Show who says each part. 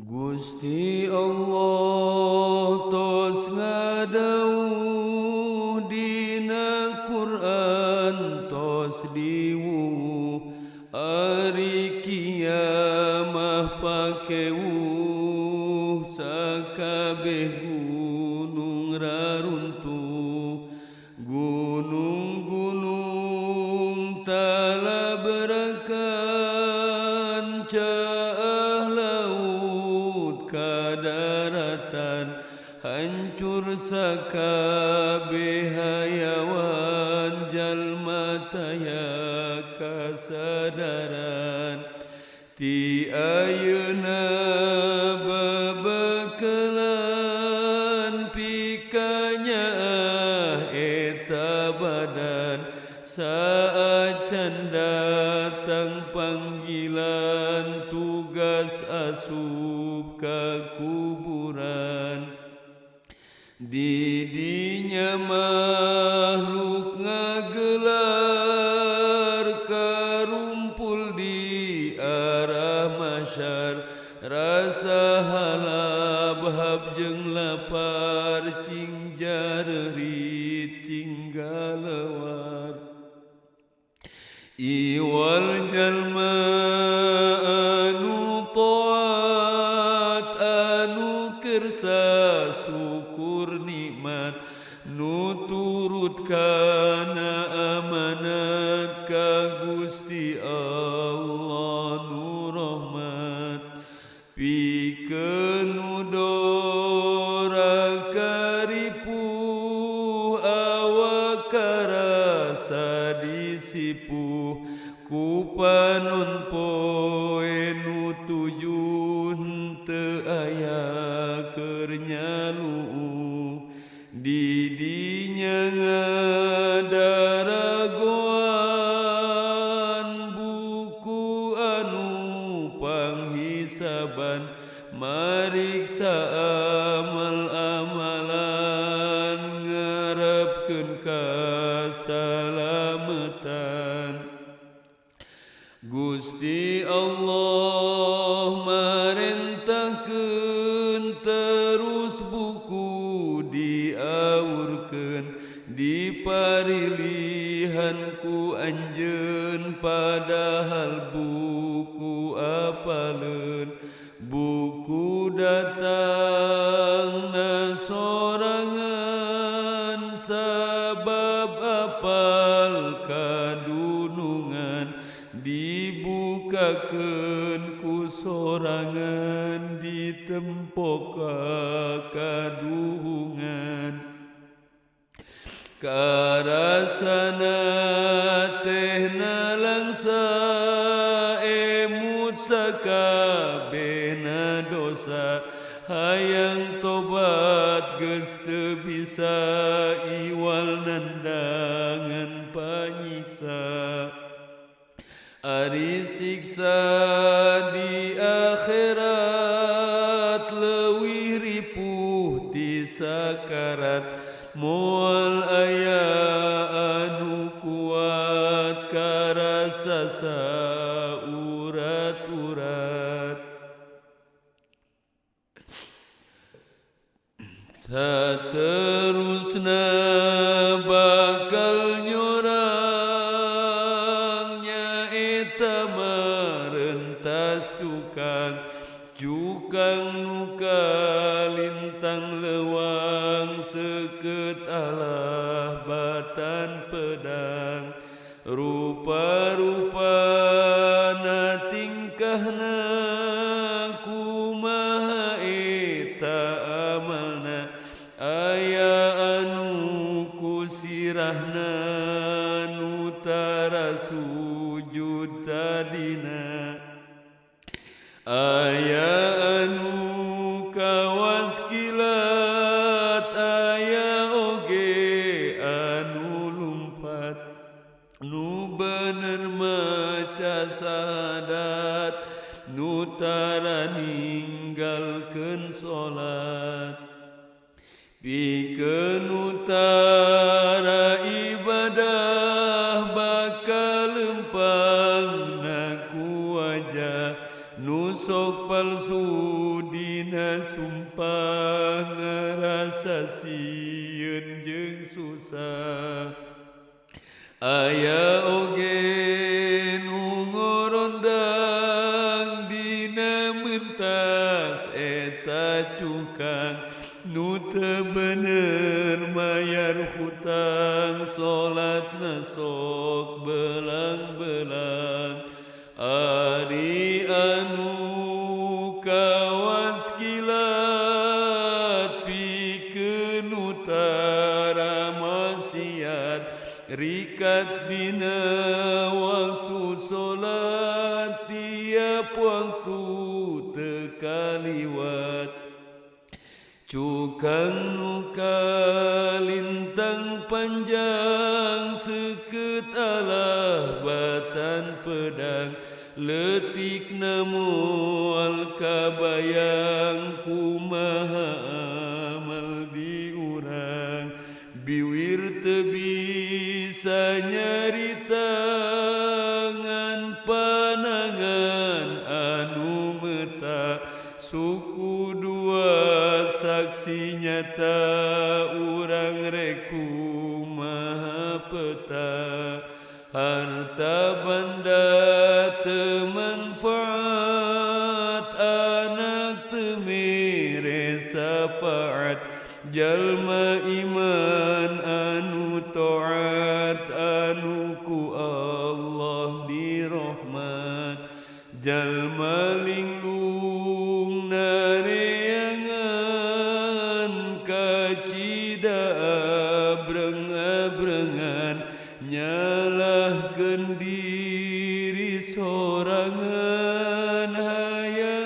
Speaker 1: Gusti Allah tos ngadawuh dina Quran tos diwuh ari kiamah pakewuh sakabeh gunung raruntuh gunung-gunung talabrakan caah laut kadaratan hancur sakabeh hayawan jalma taya kasadaran ti ayeuna bebekalan pikanya eta badan saacan datang panggilan tugas asup ka kuburan didinya makhluk ngagelar karumpul di arah masyar rasa halabhab jeung lapar cing jarerit cing galewar iwal jalma anu taat anu kersa syukur nikmat nu turut kana amanat ka Gusti Allah nu rahmat pikeun nu dora karipuh awak karasa disipuh ku panon poe nu tujuh teu aya keur nyaluuh didinya ngadaragoan buku anu panghisaban mariksa amal amalan ngarepkeun kasalamatan Gusti Allah marentahkeun terus buku diawurkeun diparilihan ku anjeun padahal buku apaleun buku datangna sorangan sabab apal kadunungan dibukakeun ku sorangan ditempo ka kaduhungan karasana teh nalangsa emut sakabehna dosa hayang tobat geus teu bisa iwal nandangan panyiksa ari siksa di akhirat leuwih ripuh ti sakarat moal aya anu kuat karasa saurat-urat saterusna bakal nyorang nyaeta marentas cukang cukang nu kalintang lewang seukeut alah batan pedang rupa-rupana tingkahna kumaha eta amalna aya anu ku sirahna nu tara sujud tadina aya anu kawas kilat aya oge anu lumpat nu bener maca sahadat nu tara ninggalkeun salat pikeun nu tara ibadah bakal lempang na ku wajah nu sok palsu di dina sumpah ngarasa sieun jeung susah. Aya oge nu ngorondang dina mentas eta cukang nu teu bener mayar hutang salatna sok belang-belang. Ari anu kawas kilat pikeun utara maksiat rikat dina waktu salat tiap waktu teu kaliwat. Cukang nu kalintang panjang seukeut alah batan pedang leutik moal kabayang kumaha amal di urang. Biwir teu bisa nyarita ngan panangan anu meta suku dua saksi nyata urang reku maha peta. Harta banda teu manfaat anak teu mere syafaat jalma iman anu taat anu ku Allah dirahmat. Jalma linglung nareangan kacida abreng-abrengan nyalahkeun diri sorangan hayang